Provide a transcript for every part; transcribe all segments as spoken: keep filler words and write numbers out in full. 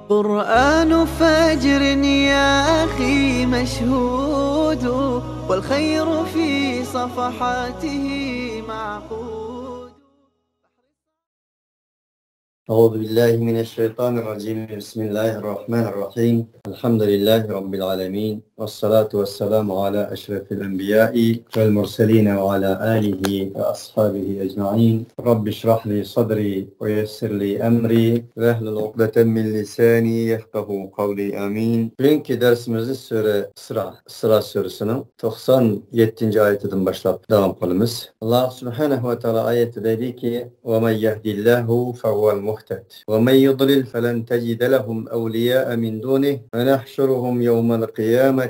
قرآن فجر يا أخي مشهود، والخير في صفحاته معقود. أعوذ بالله من الشيطان الرجيم. بسم الله الرحمن الرحيم. الحمد لله رب العالمين. والصلاة والسلام على أشرف الأنبياء والمرسلين وعلى آله وأصحابه أجمعين. رب اشرح لي صدري ويسر لي أمري واحلل عقدة من لساني يفقهوا قولي. آمين. بۈگۈنكى دەرسىمىزنى سۈرە ئىسرا، ئىسرا سۈرىسىنىڭ توقسان يەتتىنچى ئايىتىدىن باشلاپ داۋام قىلىمىز. ئاللا سۇبھانەھۇ ۋە تائالا ئايەتتە دەيدىكى، ومن يهد الله فهو المهتد. ومن يضلل فلن تجد لهم أولياء من دونه ونحشرهم يوم القيامة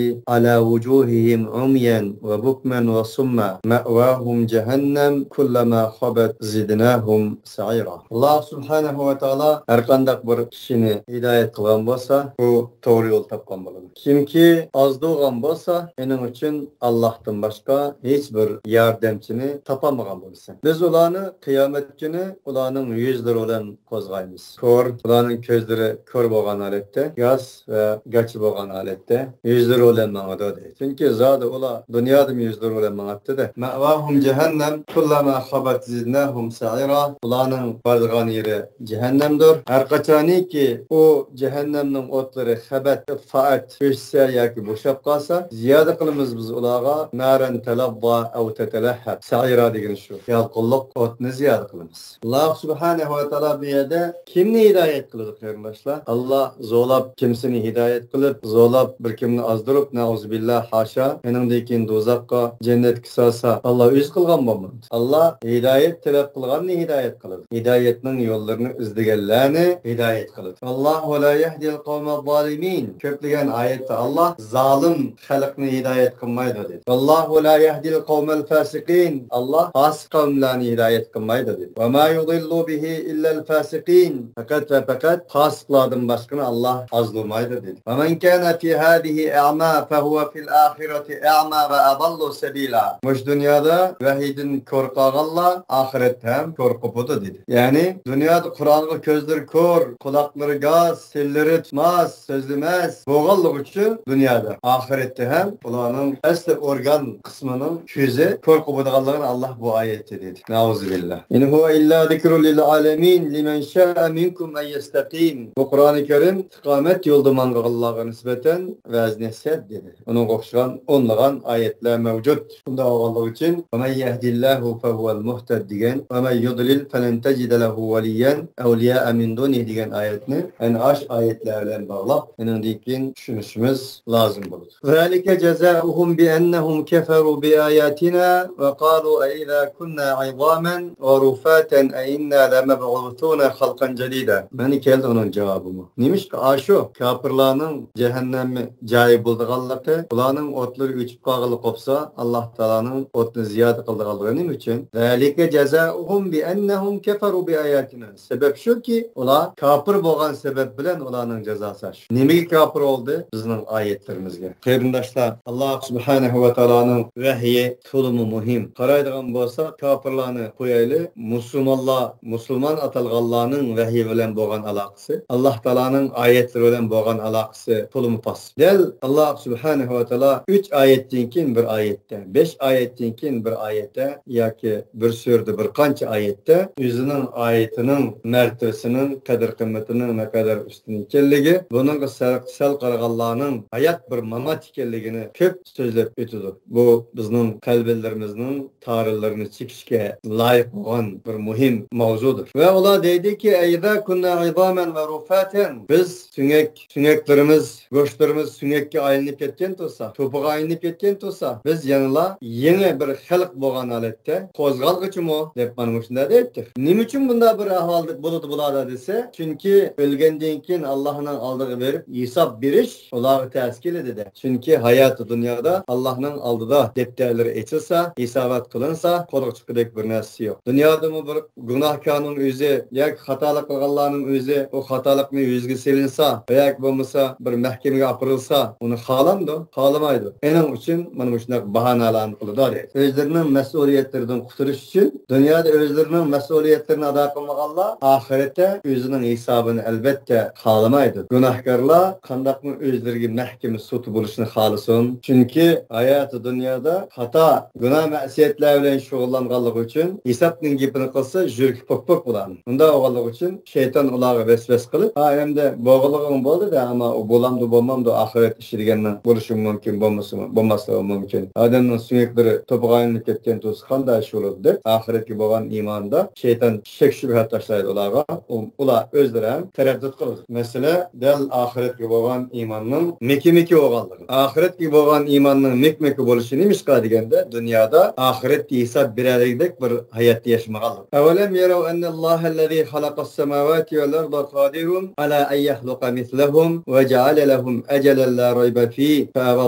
على وجوههم عميا وبكما وصما مأواهم جهنم كلما خبت زدناهم سعيرا. ئاللا سۇبھانەھۇ ۋە تائالا ھەرقانداق بىر كىشىنى ھىدايەت قىلغان بولسا، ئۇ توغرا يول تاپقان بولىدۇ. كىمكى ئازدۇرغان بولسا، ئۇنىڭ ئۈچۈن ئاللاھتىن باشقا ھېچ بىر ياردەمچىنى تاپالمىغان بولىسەن. بىز ئۇلارنى قىيامەت كۈنى ئۇلارنىڭ يۈزلىرى بىلەن قوزغايمىز. كور، ئۇلارنىڭ كۆزلىرى كور بولغان ھالەتتە، ياس ۋە گاچا بولغان ھالەتتە يۈزلىرى بىلەن ماڭىدۇ دەيدۇ. چۈنكى زادى ئۇلار دۇنيادىمۇ يۈزلىرى بىلەن ماڭاتتى-دە. مەۋاھۇم جەھەننەم، كۇللەما خابەت زىدناھۇم سەئىرا. ئۇلارنىڭ بارىدىغان يېرى جەھەننەمدۇر. ھەر قاچانىكى ئۇ جەھەننەمنىڭ ئوتلىرى خەبەت، فائەت، ئۆچسە ياكى بوشاپ قالسا، زىيادە قىلىمىز بىز ئۇلارغا نارەن تەلەززا ئەۋ تەتەلەھھەب. سەئىرا دېگىنى شۇ. يالقۇنلۇق ئوتنى زىيادە قىلىمىز. ئاللا سۇبھانەھۇ ۋە تائالا بۇ يەردە كىمنى ھىدايەت قىلىدۇ، قېرىنداشلار؟ ئاللا زورلاپ كىمسىنى ھىدايەت قىلىپ، زورلاپ بىر كىمنى ئازدۇرۇپ، نەئۇزۇبىللا، ھاشا، ئېنىڭدىن كېيىن دوزاخقا، جەننەتكە سالسا، ئاللا ئۆزى قىلغان بولمامدۇ؟ ئاللا ھىدايەت تەلەپ قىلغاننى ھىدايەت قىلىدۇ. ھىدايەتنىڭ يوللىرىنى ئىزدىگەنلەرنى ھىدايەت قىلىدۇ. ۋاللاھۇ لا يەھدىل قەۋمەز زالىمىن. كۆپلىگەن ئايەتتە ئاللا زالىم خەلقنى ھىدايەت قىلمايدۇ دېدى. ۋاللاھۇ لا يەھدىل قەۋمەل فاسىقىن. ئاللا پاسىق قەۋملەرنى ھىدايەت قىلمايدۇ دېدى. ۋەما يۇزىللۇ بىھى ئىللەل فاسىقىن. پەقەت ۋە پەقەت پاسىقلاردىن باشقىنى ئاللا ئازلىمايدۇ دېدى. ۋەمەن كانە فى ھازىھى ئەما فەھۇۋە فىل ئاخىرەتى ئەما ۋە ئەزەللۇ سەبىلا. مۇشۇ دۇنيادا ۋەھىيدىن كور قالغانلار ئاخىرەتتە ھەم كور قوپىدۇ دېدى. يەنى دۇنيادا قۇرئانغا كۆزلىرى كور، قۇلاقلىرى گاس، تىللىرى تۇتماس، سۆزلىمەس بولغانلىقى ئۈچۈن دۇنيادا، ئاخىرەتتە ھەم ئۇلارنىڭ ئەسلى ئورگان قىسمىنىڭ كۆزى كور قوپىدىغانلىقىنى ئاللا بۇ ئايەتتە دېدى. نەئۇزۇبىللا. ئىن ھۇۋە ئىللا زىكرۇن لىل ئالەمىن، لىمەن شائە مىنكۇم ئەن يەستەقىم. بۇ قۇرئانى كەرىم ئىستىقامەت يولدا ماڭغانلارغا نىسبەتەن ۋەز نەسىھەت دېدى. ئۇنىڭغا ئوخشىغان ئونلىغان ئايەتلەر مەۋجۇت. شۇنداق بولغانلىقى ئۈچۈن، ۋەمەن يەھدىللاھۇ فەھۇۋەل مۇھتەد دېگەن، ۋەمەن يۇزلىل فەلەن تەجىدە لەھۇ ۋەلىيەن ئەۋلىيائە مىن دۇنىھ دېگەن ئايەتنى ئەنە ئاشۇ ئايەتلەر بىلەن باغلاپ، ئۇنىڭدىن كېيىن چۈشىنىشىمىز لازىم بولىدۇ. ذلك جزاؤهم بأنهم كفروا بآياتنا وقالوا أإذا كنا عظاما ورفاتا أإنا لمبعوثون خلقا جديدا. مانا كەلدى ئۇنىڭ جاۋابىمۇ. نېمىشقا ئاشۇ كاپىرلارنىڭ جەھەننەم جايى بولىدىغانلىقى، ئۇلارنىڭ ئوتلىرى ئۆچۈپ قالغىلى قوپسا، ئاللا تائالانىڭ ئوتنى زىيادە قىلىدىغانلىقى نېمە ئۈچۈن؟ ذلك جزاؤهم بأنهم كفروا بآياتنا. سەۋەب شۇكى، ئۇلار كاپىر بولغان سەۋەب بىلەن ئۇلارنىڭ جازاسى شۇ. نېمىگە كاپىر بولدى؟ بىزنىڭ ئايەتلىرىمىزگە. قېرىنداشلار، ئاللا سۇبھانەھۇ ۋە تائالانىڭ ۋەھيى تولىمۇ مۇھىم. قارايدىغان بولساق، كاپىرلارنى قويايلى، مۇسۇلمانلار، مۇسۇلمان ئاتالغانلارنىڭ ۋەھيى بىلەن بولغان ئالاقىسى، ئاللا تائالانىڭ ئايەتلىرى بىلەن بولغان ئالاقىسى تولىمۇ پاس. دەل ئاللا سۇبھانەھۇ ۋە تائالا ئۈچ ئايەتتىن كېيىن بىر ئايەتتە، بەش ئايەتتىن كېيىن بىر ئايەتتە ياكى بىر سۈرىدە بىر قانچە ئايەتتە ئۆزىنىڭ ئايىتىنىڭ مەرتىۋىسىنىڭ، قەدىر-قىممىتىنىڭ نەقەدەر ئۈستۈن ئىكەنلىكى، بۇنىڭغا سەل، سەل قارىغانلارنىڭ ھايات بىر مامات ئىكەنلىكىنى كۆپ سۆزلەپ ئۆتىدۇ. بۇ بىزنىڭ قەلبلىرىمىزنىڭ تارىلىرىنى چېكىشكە لايىق بولغان بىر مۇھىم ماۋزۇدۇر. ۋە ئۇلار دەيدىكى، ئەئىزا كۇننا ئىزامەن ۋە رۇفاتەن، بىز سۆڭەك، سۆڭەكلىرىمىز، گۆشلىرىمىز سۆڭەككە ئايلىنىپ كەتكەن تۇرسا، توپىغا ئايلىنىپ كەتكەن تۇرسا، بىز يەنىلا يېڭى بىر خەلق بولغان ھالەتتە قوزغالغۇچىمۇ؟ دەپ مانا مۇشۇنداق دەيتتى. نېمە ئۈچۈن بۇنداق بىر ئەھۋال بولىدۇ بۇلاردا دېسە، چۈنكى ئۆلگەندىن كېيىن ئاللاھنىڭ ئالدىغا بېرىپ ھېساب بېرىش ئۇلارغا تەس كېلىدۇ دە. چۈنكى ھاياتى دۇنيادا ئاللاھنىڭ ئالدىدا دەپتەرلىرى ئېچىلسا، ھېسابات قىلىنسا، قولغا چىققۇدەك بىر نەرسىسى يوق. دۇنيادىمۇ بىر گۇناھكارنىڭ ئۆزى ياكى خاتالىق قىلغانلارنىڭ ئۆزى ئۇ خاتالىقنى يۈزىگە سېلىنسا ۋە ياكى بولمىسا بىر مەھكىمىگە ئاپىرىلسا، ئۇنى خالامدۇ؟ خالىمايدۇ. ئېنىڭ ئۈچۈن مانا مۇشۇنداق باھانىلەرنى قىلىدۇ، دەيدۇ. ئۆزلىرىنىڭ مەسئۇلىيەتلىرىدىن قۇتۇلۇش ئۈچۈن دۇنيادا ئۆزلىرىنىڭ مەسئۇلىيەتلىرىنى ئادا قىلمىغانلار ئاخىرەتتە ئۆزىنىڭ ھېسابىنى ئەلۋەتتە خالىمايدۇ. گۇناھكارلار قانداقمۇ ئۆزلىرىگە مەھكىمە سوتى بولۇشنى خالىسۇن؟ چۈنكى ھاياتى دۇنيادا خاتا، گۇناھ-مەسىيەتلەر بىلەن شۇغۇللانغانلىقى ئۈچۈن ھېسابنىڭ گېپىنى قىلسا، يۈرىكى پوك-پوك بولىدۇ. ئۇنداق بولغانلىقى ئۈچۈن شەيتان ئۇلارغا ۋەسۋەسە قىلىپ، ھا، ئەمدى بولغىنىڭ بولدى-دە، ئەمما ئۇ بولامدۇ، بولمامدۇ، ئاخىرەت ئىشى دېگەننىڭ بولۇشىمۇ مۇمكىن، بولمىسىمۇ، بولماسلىقى مۇمكىن. ئادەمنىڭ سۆڭەكلىرى توپىغا ئايلىنىپ كەتكەن تۇرسا قانداق ئىش بولىدۇ دەپ، ئاخىرەتكە بولغان ئىماندا شەيتان شەك-شۈبھە تاشلايدۇ ئۇلارغا. ئۇ-، ئۇلار ئۆزلىرى ھەم تەرەددۇت قىلىدۇ. مەسىلە، دەل ئاخىرەتكە بولغان ئىماننىڭ مىكى-مىكى بولغانلىقى. ئاخىرەتكە بولغان ئىماننىڭ مىك-مىكى بولۇشى نېمىشقا دېگەندە، دۇنيادا ئاخىرەتتە ھېساب بېرەلىگۈدەك بىر ھاياتتا ياشىمىغانلىق. أولم يروا أن الله الذي خلق السماوات والأرض قادر على أن يخلق مثلهم وجعل لهم أجلا لا ريب فيه فأبى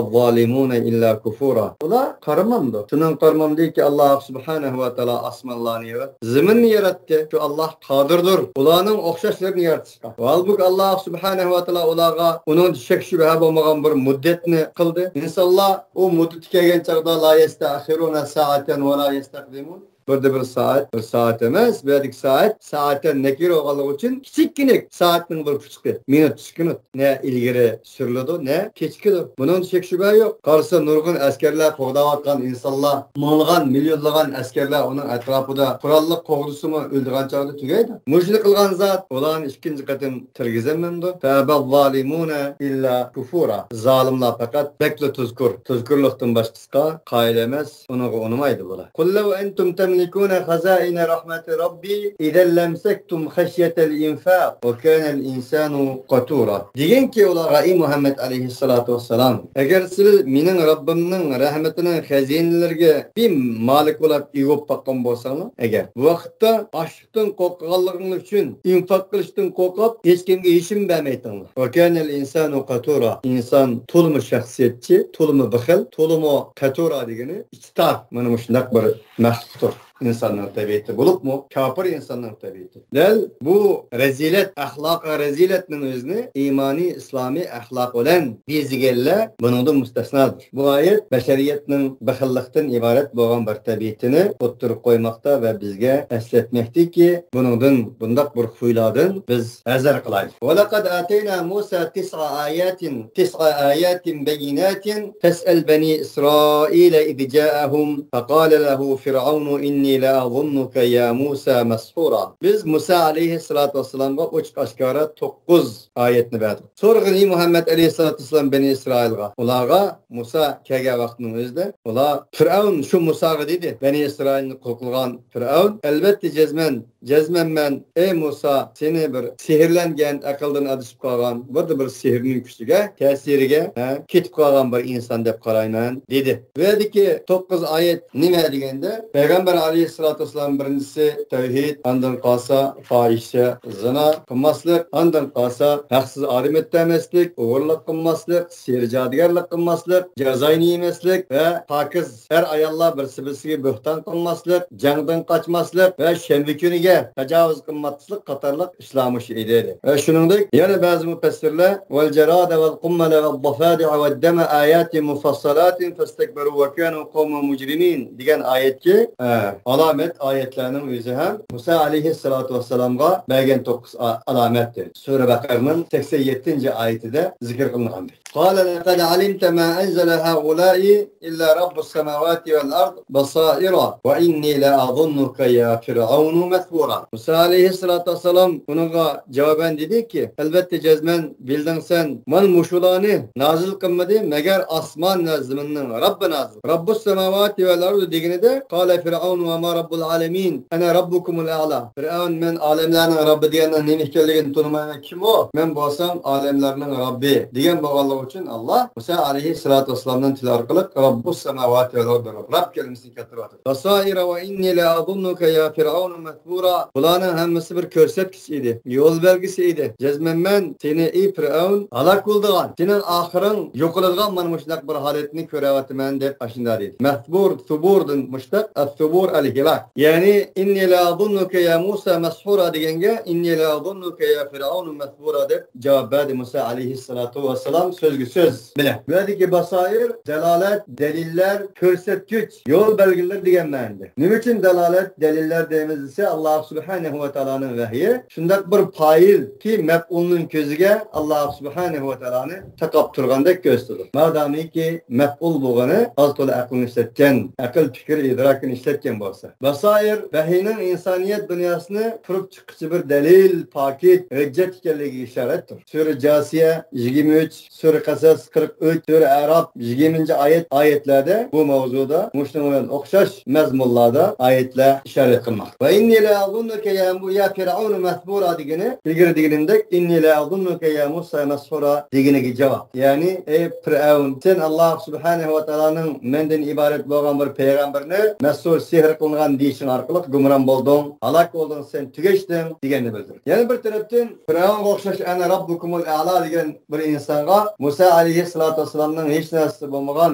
الظالمون إلا كفورا. ئۇلار قارىمامدۇ؟ شۇنىڭغا قارىمامدۇكى، ئاللاھ سۇبھانەھۇ ۋە تائالا ئاسمانلارنى ياراتتى، زېمىننى ياراتتى. شۇ ئاللاھ قادىردۇر ئۇلارنىڭ ئوخشاشلىرىنى يارىتىشقا. ھالبۇكى، ئاللاھ سۇبھانەھۇ ۋە تائالا ئۇلارغا ئۇنىڭدا شەك-شۈبھە بولمىغان بىر مۇددەتنى قىلدى. ئىنسانلار ئۇ مۇددىتى كەلگەن چاغدا لا يەستەخىرۇنە سائەتەن ۋە لا يەستەقدىمۇن. بىردە بىر سائەت، بىر سائەت ئەمەس، بۇ يەردىكى سائەت، سائەتەن نەكىرە بولغانلىقى ئۈچۈن كىچىككىنە سائەتنىڭ بىر پۇچىقى، مىنۇت، سېكۇنت. نە ئىلگىرى سۈرۈلىدۇ، نە كېچىكىدۇ. بۇنىڭدا شەك-شۈبھە يوق. قارىسا، نۇرغۇن ئەسكەرلەر قوغداۋاتقان ئىنسانلار، مىڭلىغان، مىليونلىغان ئەسكەرلەر ئۇنىڭ ئەتراپىدا قوراللىق قوغدىسىمۇ، ئۆلىدىغان چاغدا تۈگەيدۇ. مۇشۇنى قىلغان زات ئۇلارنى ئىككىنچى قېتىم تىرگۈزەلمەمدۇ؟ فأبى الظالمون إلا كفورا. زالىملار پەقەت بەكلا تۇزكور، تۇزكورلۇقتىن باشقىسىغا قايىل ئەمەس. ئۇنىڭغا ئۇنىمايدۇ بۇلار. قل لو أنتم تملكون خزائن رحمة ربي إذا لامسكتم خشية الإنفاق وكان الإنسان قتورا. دېگىنكى ئۇلارغا، ئەي مۇھەممەد ئەلەيھىسسالاتۇ ۋەسسالام، ئەگەر سىز مېنىڭ رەببىمنىڭ رەھمىتىنىڭ خەزىنىلىرىگە بىر مالىك بولاپ ئىگە بولۇپ باققان بولساڭلار، ئەگەر بۇ ۋاقىتتا ئاچلىقتىن قورققانلىقىڭلار ئۈچۈن، ئىنفاق قىلىشتىن قورقۇپ، ھېچكىمگە ھېچنېمە بەرمەيتىڭلار. وكان الإنسان قتورا. ئىنسان تولىمۇ شەخسىيەتچى، تولىمۇ بېخىل، تولىمۇ قەتۇرا دېگىنى ئىچتار. مانا مۇشۇنداق بىر مەخلۇقتۇر ئىنساننىڭ تەبىئىتى، بولۇپمۇ كاپىر ئىنساننىڭ تەبىئىتى. دەل بۇ رەزىلەت، ئەخلاقىي رەزىلەتنىڭ ئۆزىنى ئىمانىي، ئىسلامىي ئەخلاق بىلەن بېزىگەنلەر بۇنىڭدىن مۇستەسنادۇر. بۇ ئايەت بەشەرىيەتنىڭ بېخىللىقتىن ئىبارەت بولغان بىر تەبىئىتىنى ئوتتۇرىغا قويماقتا ۋە بىزگە ئەسلەتمەكتىكى، بۇنىڭدىن، بۇنداق بىر خۇيلاردىن بىز ھەزەر قىلايلى. ولقد آتينا موسى تسع آيات، تسع آيات بينات فاسأل بني إسرائيل إذ جاءهم فقال له فرعون إني لأظنك يا موسى مسحورا. بىز مۇسا ئەلەيھىسسالاتۇ ۋەسسالامغا ئوچۇق ئاشكارا توققۇز ئايەتنى بەردۇق. سورىغىن، ئى مۇھەممەد ئەلەيھىسسالاتۇ ۋەسسالام، بەنى ئىسرائىلغا. ئۇلارغا مۇسا كەلگەن ۋاقىتنىڭ ئۆزىدە ئۇلار، فىرئەۋن شۇ مۇساغا دېدى، بەنى ئىسرائىلنى قۇل قىلغان فىرئەۋن، ئەلۋەتتە جەزمەن، جەزمەن مەن، ئەي مۇسا، سېنى بىر سېھىرلەنگەن، ئەقىلدىن ئادىشىپ قالغان، بىردە بىر سېھىرنىڭ كۈچىگە، تەسىرىگە، ھە، كېتىپ قالغان بىر ئىنسان دەپ قارايمەن، دېدى. بۇ يەردىكى توققۇز ئايەت نېمە دېگەندە، پەيغەمبەر ئەلەيھىسسالاتۇ ۋەسسالام بىرىنچىسى تەۋھىد، ئاندىن قالسا فاھىشە، زىنا قىلماسلىق، ئاندىن قالسا ھەقسىز ئادەم ئۆلتۈرمەسلىك، ئوغرىلىق قىلماسلىق، سېھىر جادۇگەرلىك قىلماسلىق، جازاينى يېمەسلىك ۋە پاكىز ئەر-ئاياللار بىرسى-بىرسىگە بۆھتان قىلماسلىق، جەڭدىن قاچماسلىق ۋە شەنبە كۈنىگە تاجاۋۇز قىلماسلىق قاتارلىق ئىشلار مۇشۇ ئىدى. ۋە شۇنىڭدەك يەنە بەزى مۇپەسسىرلەر، والجراد والقمل والضفادع والدم آيات مفصلات فاستكبروا وكانوا قوما مجرمين دېگەن ئايەتكى، ئە، ئالامەت ئايەتلەرنىڭ ئۆزى ھەم مۇسا ئەلەيھىسسالاتۇ ۋەسسالامغا بەرگەن توققۇز ئا-، ئالامەتتىر. سۈرە بەقەرىنىڭ سەكسەن يەتتىنچى ئايىتىدە زىكىر قىلىنغاندەك. قال لقد علمت ما أنزل هؤلاء إلا رب السماوات والأرض بصائر وإني لأظنك يا فرعون مثبورا. مۇسا ئەلەيھىسسالاتۇ ۋەسسالام ئۇنىڭغا جاۋابەن دېدىكى، ئەلۋەتتە جەزمەن بىلدىڭ سەن، مانا مۇشۇلارنى نازىل قىلمىدى، مەگەر ئاسمان ۋە زېمىننىڭ رەببى نازىل. رەببۇس سەماۋاتى ۋەل ئەرز دېگىنىدە، قالە فىرئەۋنۇ ۋە ما رەببۇل ئالەمىن، ئەنە رەببۇكۇمۇل ئەئلا. فىرئەۋن، مەن ئالەملەرنىڭ رەببى دېگەننىڭ نېمە ئىكەنلىكىنى تونۇمايمەن، كىم ئۇ؟ مەن بولسام ئالەملەرنىڭ رەببى دېگەن بولغانلىقى ئۈچۈن، ئاللا مۇسا ئەلەيھىسسالاتۇ ۋەسسالامدىن تىل ئارقىلىق رەببۇس سەماۋاتى ۋەل ئەرز، رەب كەلمىسىنى كەلتۈرۈۋاتىدۇ. بەسائىرە ۋە ئىننى لە ئەزۇننۇكە يا فىرئەۋنۇ مەسبۇرا. بۇلارنىڭ ھەممىسى بىر كۆرسەتكۈچ ئىدى، يول بەلگىسى ئىدى. جەزمەن مەن سېنى، ئى فىرئەۋن، ھالاك بولىدىغان، سېنىڭ ئاخىرىڭ يوقىلىدىغان مانا مۇشۇنداق بىر ھالەتنى كۆرۈۋاتىمەن دەپ ئاشۇنداق دېدى. مەسبۇر، سۇبۇردىن مۇشتەق، ئەس-سۇبۇر الهلاك. يەنى، إني لأظنك يا موسى مسحورا دېگەنگە، إني لأظنك يا فرعون مثبورا دەپ جاۋاب بەردى مۇسا ئەلەيھىسسالاتۇ ۋەسسالام سۆزگە سۆز بىلەن. بۇ يەردىكى باسائىر، دالالەت، دەلىللەر، كۆرسەتكۈچ، يول بەلگىلىرى دېگەن مەنىدە. نېمە ئۈچۈن دالالەت، دەلىللەر دەيمىز دېسە، ئاللا سۇبھانەھۇ ۋە تائالانىڭ ۋەھيى شۇنداق بىر پائىلكى، مەپئۇلنىڭ كۆزىگە ئاللا سۇبھانەھۇ ۋە تائالانى تاقاپ تۇرغاندەك كۆرسىتىدۇ. مادامىكى مەپئۇل بولغىنى ئاز-تولا ئەقلىنى ئىشلەتكەن، ئەقىل پىكىر ئىدراكىنى ئىشلەتكەن بولسا. باسائىر، ۋەھىينىڭ ئىنسانىيەت دۇنياسىنى قۇرۇپ چىققۇچى بىر دەلىل، پاكىت، ھۆججەت ئىكەنلىكىگە ئىشارەتتۇر. سۈرە جاسىيە يىگىرمە ئۈچ، سۈرە قەسەس قىرىق ئۈچ، سۈرە ئەراپ يىگىرمىنچى ئايەت، ئايەتلەردە بۇ مەۋزۇدا مۇشۇنىڭ بىلەن ئوخشاش مەزمۇنلاردا ئايەتلەر ئىشارەت قىلماقتا. ۋە ئىننى لەئەزۇننۇكە يا، يا فىرئەۋنۇ مەسبۇرا دېگىنى، ئىلگىرى دېگىنىمدەك، ئىننى لەئەزۇننۇكە يا مۇسا مەسھۇرا دېگىنىگە جاۋاب. يەنى، ئەي پىرئەۋن، سەن ئاللا سۇبھانەھۇ ۋە تائالانىڭ مەندىن ئىبارەت بولغان بىر پەيغەمبەرنى مەسھۇر، سېھىر قىلىنغان دېيىشىڭ ئارقىلىق گۇمران بولدۇڭ، ھالاك بولدۇڭ، سەن تۈگەشتىڭ دېگەننى بىلدۈرىدۇ. يەنە بىر تەرەپتىن، پىرئەۋنغا ئوخشاش ئەنە رەببۇكۇمۇل ئەئلا دېگەن بىر ئىنسانغا مۇسا ئەلەيھىسسالاتۇ ۋەسسالامنىڭ ھېچ نەرسىسى بولمىغان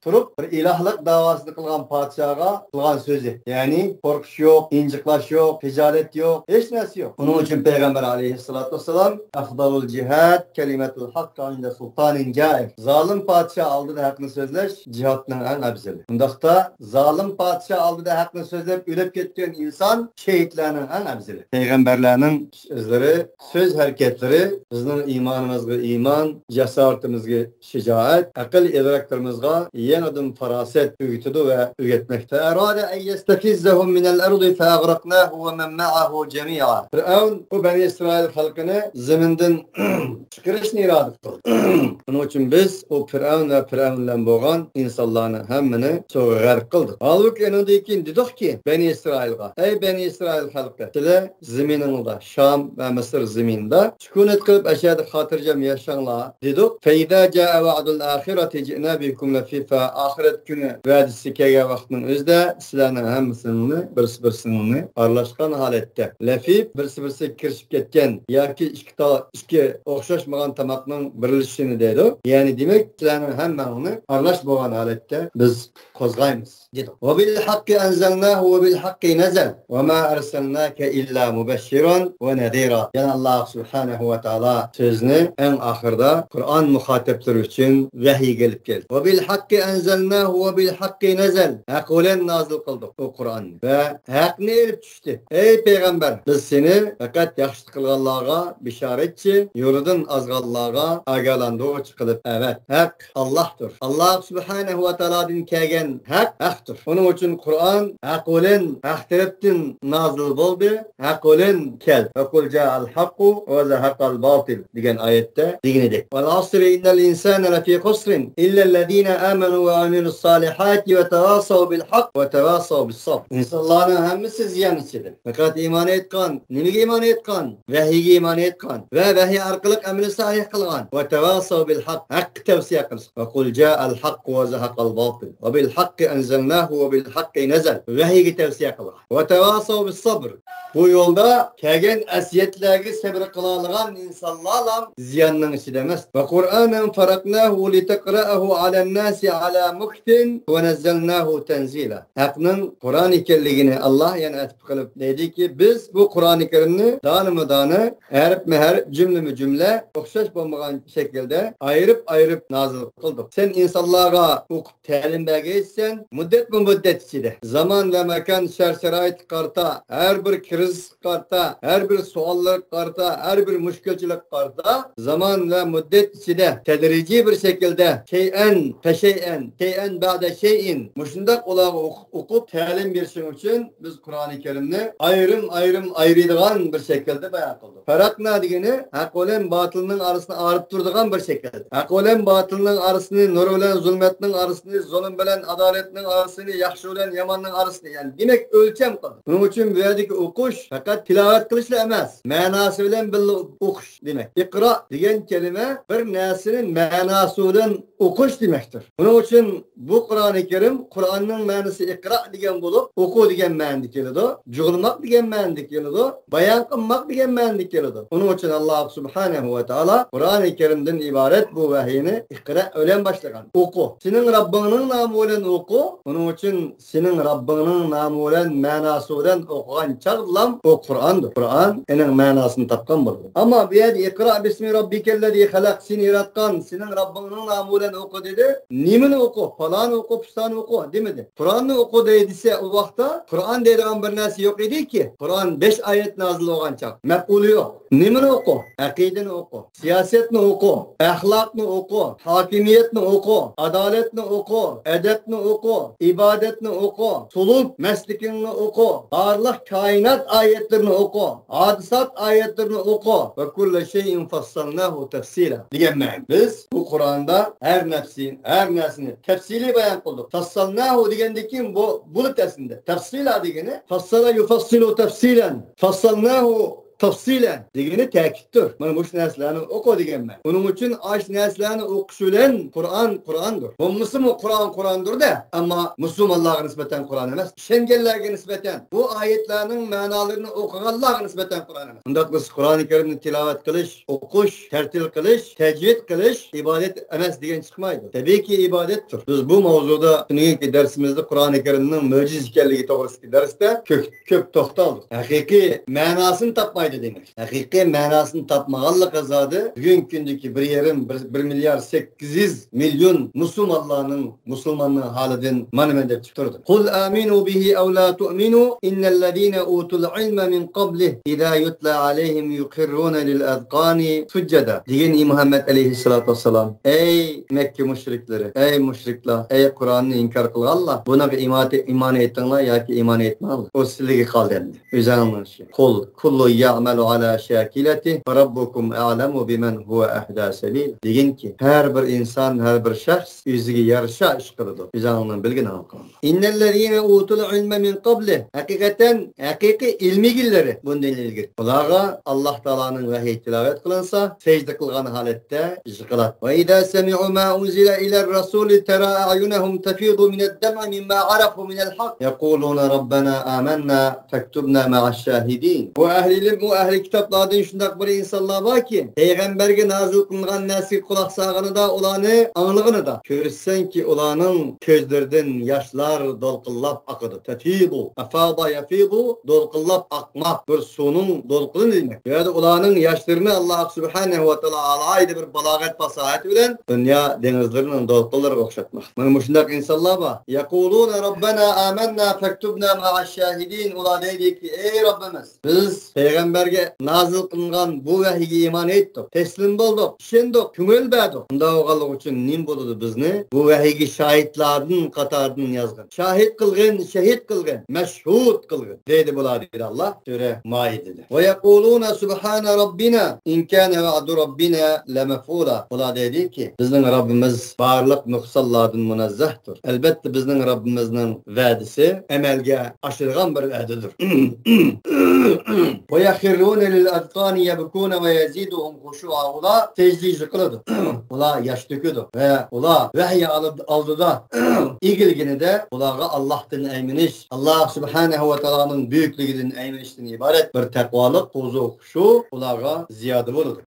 تۇرۇپ، بىر ئىلاھلىق داۋاسىنى قىلغان پادىشاھغا قىلغان سۆزى. يەنى قورقۇش يوق، ئىنجىقلاش يوق، خىجالەت يوق، ھېچ نەرسە يوق. ئۇنىڭ ئۈچۈن پەيغەمبەر ئەلەيھىسسالاتۇ ۋەسسالام، ئەفزەلۇل جىھاد كەلىمەتۇل ھەققى ئىندە سۇلتانىن جائىر. زالىم پادىشاھ ئالدىدا ھەقنى سۆزلەش جىھادنىڭ ئەڭ ئەۋزىلى. ئۇنداقتا زالىم پادىشاھ ئالدىدا ھەقنى سۆزلەپ ئۆلۈپ كەتكەن ئىنسان شېھىتلەرنىڭ ئەڭ ئەۋزىلى. پەيغەمبەرلەرنىڭ ئىش-ئىزلىرى، سۆز ھەرىكەتلىرى بىزنىڭ ئىمانىمىزغا ئىمان، جاسارىتىمىزگە شىجائەت، ئەقىل ئىدراكلىرىمىزغا يېڭىدىن پاراسەت ئۆگىتىدۇ ۋە ئۆگەتمەكتە. فەئەرادە ئەن يەستەفىززەھۇم مىنەل ئەرزى فەئەغرەقناھۇ ۋە مەن مەئەھۇ جەمىئا. پىرئەۋن بۇ بەنى ئىسرائىل خەلقىنى زېمىندىن چىقىرىشنى ئىرادە قىلدى. بۇنىڭ ئۈچۈن بىز ئۇ پىرئەۋن ۋە پىرئەۋن بىلەن بولغان ئىنسانلارنى ھەممىنى سۇغا غەرق قىلدۇق. ھالبۇكى، ئېنىڭدىن كېيىن دېدۇقكى بەنى ئىسرائىلغا، ئەي بەنى ئىسرائىل خەلقى، سىلەر زېمىنىڭلاردا، شام ۋە مىسىر زېمىنىدا سۈكۈنەت قىلىپ، ئەشەدە خاتىرجەم ياشاڭلار، دېدۇق. فەئىزا جائە ۋەئدۇل ئاخىرەتى جىئنا بىكۇم لەفىفا. ئاخىرەت كۈنى ۋەدىسى كەلگەن ۋاقىتنىڭ ئۆزىدە سىلەرنىڭ ھەممىسىنى بىرسى بىرسىنى ئارىلاشقان ھالەتتە، لەفىپ، بىرسى بىرسىگە كىرىشىپ كەتكەن ياكى ئىككى تا-، ئىككى ئوخشاشمىغان تاماقنىڭ بىرلىشىشىنى دەيدۇ. يەنى دېمەك، سىلەرنىڭ ھەممەڭلارنى ئارىلاش بولغان ھالەتتە بىز قوزغايمىز، دېدۇق. ۋە بىل ھەققى ئەنزەلناھۇ ۋە بىل ھەققى نەزەل ۋە ما ئەرسەلناكە ئىللا مۇبەششىران ۋە نەزىرا. يەنە ئاللا سۇبھانەھۇ ۋە تائالا سۆزنى ئەڭ ئاخىرىدا قۇرئان مۇخاتەپلىرى ئۈچۈن ۋەھىيگە ئېلىپ كەلدى. ۋە بىل ھەققى ئەنزەلناھۇ ۋە بىل ھەققى نەزەل. ھەق بىلەن نازىل قىلدۇق بۇ قۇرئاننى. ۋە ھەقنى ئېلىپ چۈشتى. ئەي پەيغەمبەر، بىز سېنى پەقەت ياخشى قىلغانلارغا بېشارەتچى، يولىدىن ئازغانلارغا ئاگاھلاندۇرغۇچى قىلىپ ئەۋەت. ھەق ئاللاھتۇر. ئاللاھ سۇبھانەھۇ ۋە تائالادىن كەلگەن ھەق ھەقتۇر. ئۇنىڭ ئۈچۈن قۇرئان ھەق بىلەن ھەق تەرەپتىن نازىل بولدى، ھەق بىلەن كەل. ۋە قۇل جائەل ھەققۇ ۋە زەھەقەل باتىل دېگەن ئايەتتە دېگىنىدەك. ۋەل ئەسرى ئىننەل ئىنسانە لەفى خۇسرىن ئىللەللەزىنە ئامەنۇ ۋە ئەمىلۇس سالىھاتى ۋە تەۋاسەۋ بىل ھەقق ۋە تەۋاسەۋ بىس سەبر. ئىنسانلارنىڭ ھەممىسى زىيان ئىچىدە. پەقەت ئىمان ئېيتقان، نېمىگە ئىمان ئېيتقان؟ ۋەھىيگە ئىمان ئېيتقان ۋە ۋەھىي ئارقىلىق ئەمەل سالىھ قىلغان. ۋە تەۋاسەۋ بىل ھەق، ھەققە تەۋسىيە قىلسا. ۋە قۇل جائەل ھەققۇ ۋە زەھەقەل باتىل ۋە بىل ھەققى ئەنزەلناھۇ ۋە بىل ھەققى نەزەل. ۋەھىيگە تەۋسىيە قىلغان. ۋە تەۋاسەۋ بىس سەبر. بۇ يولدا كەلگەن ئەزىيەتلەرگە سەبر قىلالىغان ئىنسانلارلا زىياننىڭ ئىچىدە ئەمەس. ۋە قۇرئانەن فەرەقناھۇ لىتەقرەئەھۇ ئەلەنناسى ئەلا مۇكتىن ۋە نەززەلناھۇ تەنزىلا. ھەقنىڭ قۇرئان ئىكەنلىكىنى ئاللا يەنە ئەتىپ قىلىپ دەيدىكى، بىز بۇ قۇرئانى كەرىمنى دانىمۇ دانە، ھەرپمۇ ھەرپ، جۈملىمۇ جۈملە ئوخشاش بولمىغان شەكىلدە ئايرىپ-ئايرىپ نازىل قىلدۇق. سەن ئىنسانلارغا ئوقۇپ تەلىم بەرگەيسەن، مۇددەتمۇ مۇددەت ئىچىدە، زامان ۋە ماكان، شەرت-شارائىتقا قارىتا، ھەر بىر كىرىزىسقا قارىتا، ھەر بىر سوئاللارغا قارىتا، ھەر بىر مۈشكۈلچىلىككە قارىتا، زامان ۋە مۇددەت ئىچىدە تەدرىجىي بىر شەكىلدە، شەيئەن پەشەيئەن، شەيئەن بەئدە شەيئىن، مۇشۇنداق ئۇلارغا ئوقۇپ، ئوقۇپ تەلىم بېرىشىڭ ئۈچۈن بىز قۇرئانى كەرىمنى ئايرىم-ئايرىم ئايرىيدىغان بىر شەكىلدە بايان قىلدۇق. فەرەقنا دېگىنى ھەق بىلەن باتىلنىڭ ئارىسىنى ئايرىپ تۇرىدىغان بىر شەكىل. ھەق بىلەن باتىلنىڭ ئارىسىنى، نۇر بىلەن زۇلمەتنىڭ ئارىسىنى، زۇلۇم بىلەن ئادالەتنىڭ ئارىسىنى، ياخشى بىلەن ياماننىڭ ئارىسىنى، يەنى دېمەك ئۆلچەم قىلدى. بۇنىڭ ئۈچۈن بۇ يەردىكى ئوقۇش پەقەت تىلاۋەت قىلىشلا ئەمەس، مەناسى بىلەن بىللە ئوقۇش دېمەك. ئىقرا دېگەن كەلىمە بىر نەرسىنى مەناسى بىلەن ئوقۇش دېمەكتۇر. بۇنىڭ ئۈچۈن بۇ قۇرئانى كەرىم، قۇرئاننىڭ مەنىسى ئىقرا دېگەن بولۇپ، ئوقۇ دېگەن مەنىدە كېلىدۇ، جۇغلىماق دېگەن مەنىدە كېلىدۇ، بايان قىلماق دېگەن مەنىدە كېلىدۇ. ئۇنىڭ ئۈچۈن ئاللا سۇبھانەھۇ ۋە تائالا قۇرئانى كەرىمدىن ئىبارەت بۇ ۋەھىينى ئىقرا بىلەن باشلىغان. ئوقۇ. سېنىڭ رەببىڭنىڭ نامى بىلەن ئوقۇ. ئۇنىڭ ئۈچۈن سېنىڭ رەببىڭنىڭ نامى بىلەن، مەناسى بىلەن ئوقۇغان چاغدىلام ئۇ قۇرئاندۇر. قۇرئان ئېنىڭ مەناسىنى تاپقان بولىدۇ. ئەمما بۇ يەردە «ئىقرا بىسمى رەببىكەللەزى خەلەق»، سېنى ياراتقان سېنىڭ رەببىڭنىڭ نامى بىلەن ئوقۇ دېدى. نېمىنى ئوقۇ؟ پالانى ئوقۇ، پۇستانى ئوقۇ دېمىدى. قۇرئاننى ئوقۇ دەي دېسە، ئۇ ۋاقىتتا قۇرئان دەيدىغان بىر نەرسە يوق ئىدىكى. قۇرئان بەش ئايەت نازىل بولغان چاغ. مەپئۇلى يوق. نېمىنى ئوقۇ؟ ئەقىدىنى ئوقۇ. سىياسەتنى ئوقۇ، ئەخلاقنى ئوقۇ، ھاكىمىيەتنى ئوقۇ، ئادالەتنى ئوقۇ، ئەدەپنى ئوقۇ، ئىبادەتنى ئوقۇ، سۇلۇك مەسلىكىڭنى ئوقۇ، بارلىق كائىنات ئايەتلىرىنى ئوقۇ، ھادىسات ئايەتلىرىنى ئوقۇ. ۋە كۇللە شەيئىن فەسسەلناھۇ تەفسىلا دېگەن مەنە. بىز بۇ قۇرئاندا ھەر نەرسىنى، ھەر نەرسىنى تەپسىلىي بايان قىلدۇق. فەسسەلناھۇ دېگەندىن كېيىن بۇ بولدى ئەسلىدە. تەپسىلا دېگىنى فەسسەلە يۇفەسسىلۇ تەفسىلەن. فەسسەلناھۇ تەپسىلەن دېگىنى تەكىتتۇر. مانا مۇشۇ نەرسىلەرنى ئوقۇ دېگەن مەنە. ئۇنىڭ ئۈچۈن ئاشۇ نەرسىلەرنى ئوقۇش بىلەن قۇرئان قۇرئاندۇر. بولمىسىمۇ قۇرئان قۇرئاندۇر-دە، ئەمما مۇسۇلمانلارغا نىسبەتەن قۇرئان ئەمەس. ئىشەنگەنلەرگە نىسبەتەن، بۇ ئايەتلەرنىڭ مەنالىرىنى ئوقۇغانلارغا نىسبەتەن قۇرئان ئەمەس. ئۇنداق بولسا قۇرئانى كەرىمنى تىلاۋەت قىلىش، ئوقۇش، تەرتىل قىلىش، تەجۋىد قىلىش ئىبادەت ئەمەس دېگەن چىقمايدۇ. تەبىئىيكى ئىبادەتتۇر. بىز بۇ ماۋزۇدا تۈنۈگۈنكى دەرسىمىزدە قۇرئانى كەرىمنىڭ مۆجىزە ئىكەنلىكى توغرىسىدىكى دەرستە كۆپ، كۆپ توختالدۇق. ھەقىقىي مەناسىنى تاپمايدۇ دېمەك. ھەقىقىي مەناسىنى تاپمىغانلىقى زادى بۈگۈنكى كۈندىكى بىر يېرىم، بىر، بىر مىليار سەككىز يۈز مىليون مۇسۇلمانلارنىڭ، مۇسۇلماننىڭ ھالىدىن مانا مەن دەپ چىقىپ تۇردۇم. قۇل ئامىنۇ بىھى ئەۋ لا تۇئمىنۇ ئىننەللەزىنە ئۇتۇل ئىلمە مىن قابلىھ ئىزا يۇتلا ئەلەيھىم يۇخىررۇنە لىل ئەزقانى سۇججەدا. دېگىن ئى مۇھەممەد ئەلەيھىسسالاتۇ ۋەسسالام، ئەي مەككە مۇشرىكلىرى، ئەي مۇشرىكلار، ئەي قۇرئاننى ئىنكار قىلغانلار، بۇنىڭغا ئىما-، ئىمان ئېيتىڭلار ياكى ئىمان ئېيتماڭلار. ئۇ سىلىگە قالدى ئەمدى. ئۆزۈڭلار ئىشى. قۇل كۇللۇ يەئمەلۇ ئەلا شاكىلەتىھ ۋە رەببۇكۇم ئەئلەمۇ بىمەن ھۇۋە ئەھدا سەبىلا. دېگىنكى، ھەر بىر ئىنسان، ھەر بىر شەخس ئۆزىگە يارىشا ئىش قىلىدۇ. ئۆزۈڭلارنىڭ بىلگىنىڭلار قىلىڭلار. ئىننەللەزىنە ئۇتۇل ئىلمە مىن قابلىھ. ھەقىقەتەن ھەقىقىي ئىلىم ئىگىلىرى بۇندىن ئىلگىرى. بۇلارغا ئاللاھ تائالانىڭ ۋەھيى تىلاۋەت قىلىنسا، سەجدە قىلغان ھالەتتە يىقىلاتتى. ۋە ئىزا سەمىئۇ ما ئۇنزىلە ئىلەر رەسۇلى تەرا ئەئيۇنەھۇم تەفىضۇ مىنەد دەمئى مىمما ئەرەفۇ مىنەل ھەق يەقۇلۇنە رەببەنا ئامەننا فەكتۇبنا مەئەش شاھىدىن. بۇ ئەھلى ئىلىم، ئۇ ئەھلى كىتابلاردىن شۇنداق بىر ئىنسانلار باركى، پەيغەمبەرگە نازىل قىلىنغان نەرسىگە قۇلاق سالغىنىدا، ئۇلارنى ئاڭلىغىنىدا، كۆرىسەنكى، ئۇلارنىڭ كۆزلىرىدىن ياشلار دولقۇنلاپ ئاقىدۇ. تەفىضۇ، ئەفاضە يەفىضۇ، دولقۇنلاپ ئاقماق، بىر سۇنىڭ دولقۇنى دېمەك. بۇ يەردە ئۇلارنىڭ ياشلىرىنى ئاللاھ سۇبھانەھۇ ۋە تائالا ئالاھىدە بىر بالاغەت پاساھەت بىلەن دۇنيا دېڭىزلىرىنىڭ دولقۇنلىرىغا ئوخشاتماق. مانا مۇشۇنداق ئىنسانلار بار. يەقۇلۇنە رەببەنا ئامەننا فەكتۇبنا مەئەش شاھىدىن. ئۇلار دەيدىكى، ئەي رەببىمىز، بىز پەيغەمبەرگە نازىل قىلىنغان بۇ ۋەھىيگە ئىمان ئېيتتۇق، تەسلىم بولدۇق، ئىشەندۇق، كۆڭۈل بەردۇق. شۇنداق بولغانلىقى ئۈچۈن نېمە بولىدۇ بىزنى بۇ ۋەھىيگە شاھىتلاردىن قاتارىدىن يازغىن؟ شاھىت قىلغىن، شەھىت قىلغىن، مەشھۇد قىلغىن، دەيدۇ بۇلار، دەيدۇ ئاللاھ سۈرە مائىدىدە. ۋە يەقۇلۇنە سۇبھانە رەببىنا ئىن كانە ۋەئدۇ رەببىنا لەمەفئۇلا. ئۇلار دەيدۇكى، بىزنىڭ رەببىمىز بارلىق نۇقسانلاردىن مۇنەززەھتۇر. ئەلبەتتە، بىزنىڭ رەببىمىزنىڭ ۋەدىسى ئەمەلگە ئاشىدىغان بىر ۋەدىدۇر. ۋە يەخىررۇنە لىل ئەزقانى يەبكۇنە ۋە يەزىدۇھۇم خۇشۇئا. ئۇلار سەجدىگە يىقىلىدۇ. ئۇلار ياش تۆكىدۇ. ۋە ئۇلار ۋەھىي ئالدىدا ئېگىلگىنىدە ئۇلارغا ئاللاھتىن ئەيمىنىش، ئاللاھ سۇبھانەھۇ ۋە تائالانىڭ بۈيۈكلۈكىدىن ئەيمىنىشتىن ئىبارەت بىر تەقۋالىق، خۇزۇ، خۇشۇ ئۇلارغا زىيادە بولىدۇ.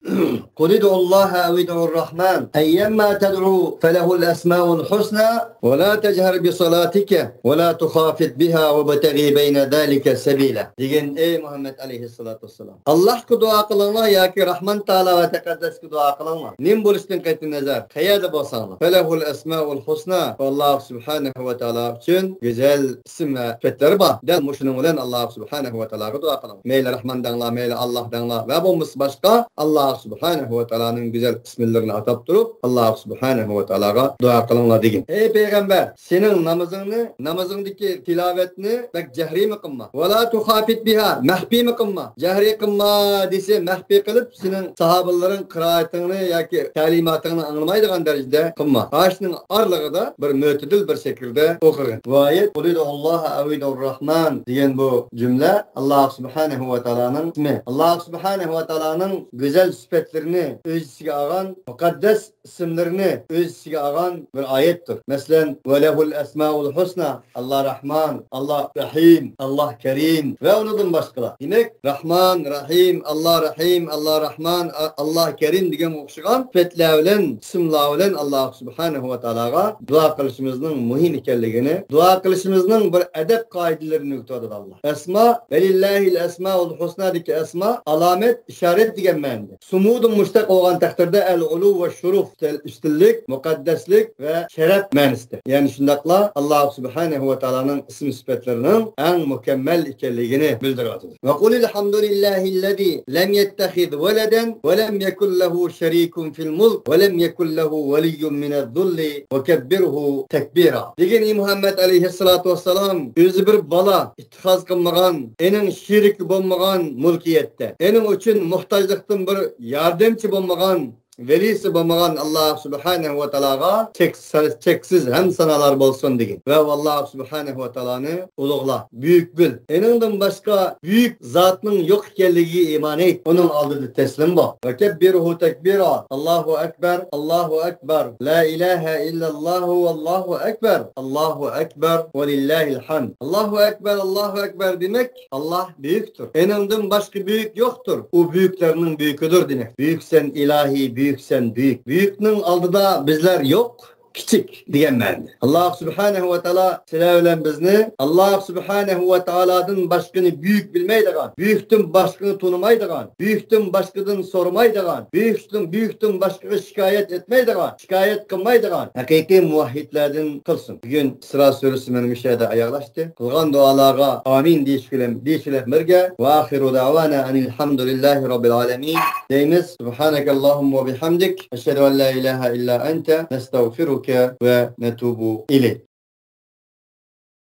قۇل ئۇدئۇللاھە ئەۋ ئۇدئۇر رەھمان ئەييەمما تەدئۇ فەلەھۇل ئەسمائۇل ھۇسنا ۋە لا تەجھەر بىسالاتىكە ۋە لا تۇخاپىت بىھا ۋەبتەغى بەينە زالىكە سەبىلا. دېگىن، ئەي مۇھەممەد ئەلەيھىسسالاتۇ ۋەسسالام، ئاللاھقا دۇئا قىلىڭلار ياكى رەھمان تائالا ۋە تەقەددەسكە دۇئا قىلىڭلار. نېمە بولۇشىدىن قەتئىينەزەر، قەيەردە بولساڭلار. فەلەھۇل ئەسمائۇل ھۇسنا، ئاللاھ سۇبھانەھۇ ۋە تائالا ئۈچۈن گۈزەل ئىسىم ۋە سۈپەتلەر بار. دەل مۇشۇنىڭ بىلەن ئاللاھ سۇبھانەھۇ ۋە تائالاغا دۇئا قىلىڭلار. مەيلى رەھمان دەڭلار، مەيلى ئاللاھ دەڭلار ۋە بولمىسا باشقا ئاللاھ سۇبھانەھۇ ۋە تائالانىڭ گۈزەل ئىسىملىرىنى ئاتاپ تۇرۇپ، ئاللاھ سۇبھانەھۇ ۋە تائالاغا دۇئا قىلىڭلار دېگىن. ئەي پەيغەمبەر، سېنىڭ نامىزىڭنى، نامىزىڭدىكى تىلاۋەتنى بەك جەھرىيمۇ قىلما. ۋە لا تۇخاپىت بىھا، مەخپىيمۇ قىلما. جەھرىي قىلما دېسە، مەخپىي قىلىپ، سېنىڭ ساھابىلىرىڭ قىرائىتىڭنى ياكى تەلىماتىڭنى ئاڭلىمايدىغان دەرىجىدە قىلما. ئاشۇنىڭ ئارىلىقىدا بىر مۆتىدىل بىر شەكىلدە ئوقۇغىن. بۇ ئايەت، قۇل ئۇدئۇللاھە ئەۋ ئۇدئۇر رەھمان دېگەن بۇ جۈملە ئاللاھ سۇبھانەھۇ ۋە تائالانىڭ ئىسمى. ئاللاھ سۇبھانەھۇ ۋە تائالانىڭ گۈزەل سۈپەتلىرىنى ئۆز ئىچىگە ئالغان مۇقەددەس ئىسىملىرىنى ئۆز ئىچىگە ئالغان بىر ئايەتتۇر. مەسىلەن، ۋەلەھۇل ئەسمائۇل ھۇسنا، ئاللا رەھمان، ئاللا رەھىم، ئاللا كەرىم ۋە ئۇنىڭدىن باشقىلار. دېمەك، رەھمان رەھمان، رەھىم، ئاللا رەھىم، ئاللا رەھمان، ئا-، ئاللا كەرىم دېگەنگە ئوخشىغان سۈپەتلەر بىلەن، ئىسىملار بىلەن ئاللا سۇبھانەھۇ ۋە تائالاغا دۇئا قىلىشىمىزنىڭ مۇھىم ئىكەنلىكىنى، دۇئا قىلىشىمىزنىڭ بىر ئەدەپ قائىدىلىرىنى ئۆگىتىۋاتىدۇ ئاللا. ئەسما، ۋەلىللاھىل ئەسمائۇل ھۇسنادىكى ئەسما ئالامەت، ئىشارەت دېگەن مەنىدە. سۇمۇدۇ مۇشتەق بولغان تەقدىردە ئەل ئۇلۇ ۋە شۇرۇف، ئۈستۈنلۈك، مۇقەددەسلىك ۋە شەرەپ مەنىسىدە. يەنى شۇنداقلا ئاللا سۇبھانەھۇ ۋە تائالانىڭ ئىسىم سۈپەتلىرىنىڭ ئەڭ مۇكەممەل ئىكەنلىكىنى بىلدۈرۈۋاتىدۇ. ۋە قۇلىل ھەمدۇلىللاھىللەزى لەم يەتتەخىز ۋەلەدەن ۋە لەم يەكۇن لەھۇ شەرىكۇن فىل مۇلك ۋە لەم يەكۇن لەھۇ ۋەلىييۇن مىنەز زۇللى ۋە كەببىرھۇ تەكبىرا. دېگىن ئى مۇھەممەد ئەلەيھىسسالاتۇ ۋەسسالام ئۆزى بىر بالا ئىتتىخاز قىلمىغان، ئېنىڭ شېرىكى بولمىغان مۇلكىيەتتە، ئېنىڭ ئۈچۈن موھتاجلىقتىن بىر ياردەمچى بولمىغان، ۋەلىسى بولمىغان ئاللا سۇبھانەھۇ ۋە تائالاغا چەك-، چەكسىز ھەمد سانالار بولسۇن دېگىن. ۋە ئاللا سۇبھانەھۇ ۋە تائالانى ئۇلۇغلا، بۈيۈك بىل. ئېنىڭدىن باشقا بۈيۈك زاتنىڭ يوق ئىكەنلىكىگە ئىمان ئېيت. ئۇنىڭ ئالدىدا تەسلىم بول. ۋە كەببىرھۇ تەكبىرا. ئاللاھۇ ئەكبەر، ئاللاھۇ ئەكبەر. لا ئىلاھە ئىللەللاھۇ ۋەللاھۇ ئەكبەر. ئاللاھۇ ئەكبەر ۋەلىللاھىل ھەمد. ئاللاھۇ ئەكبەر، ئاللاھۇ ئەكبەر دېمەك، ئاللا بۈيۈكتۇر. ئېنىڭدىن باشقا بۈيۈك يوقتۇر. ئۇ بۈيۈكلەرنىڭ بۈيۈكىدۇر دېمەك. بۈيۈكسەن ئىلاھى، بۈيۈكسەن بۈيۈك. بۈيۈكنىڭ ئالدىدا بىزلەر يوق، كىچىك دېگەن مەنىدە. ئاللا سۇبھانەھۇ ۋە تائالا سىلەر بىلەن بىزنى ئاللا سۇبھانەھۇ ۋە تائالادىن باشقىنى بۈيۈك بىلمەيدىغان، بۈيۈكتىن باشقىنى تونۇمايدىغان، بۈيۈكتىن باشقىدىن سورىمايدىغان، بۈيۈكتىن، بۈيۈكتىن باشقىغا شىكايەت ئەتمەيدىغان، شىكايەت قىلمايدىغان ھەقىقىي مۇۋەھھىدلەردىن قىلسۇن. بۈگۈن ئىسرا سۈرىسى مانا مۇشۇ يەردە ئاياغلاشتى. قىلغان دۇئالارغا ئامىن دېيىش بىلەن، دېيىش بىلەن بىرگە، ۋە ئاخىرۇ دەۋانا ئەنىل ھەمدۇلىللاھى رەببىل ئالەمىن دەيمىز. سۇبھانەكەللاھۇممە ۋە بىھەمدىك، ئەشھەدۇ ئەن لا ئىلاھە ئىللا ئەنتە، نەستەغفىرۇكە ۋە نەتۇبۇ ئىلەيك.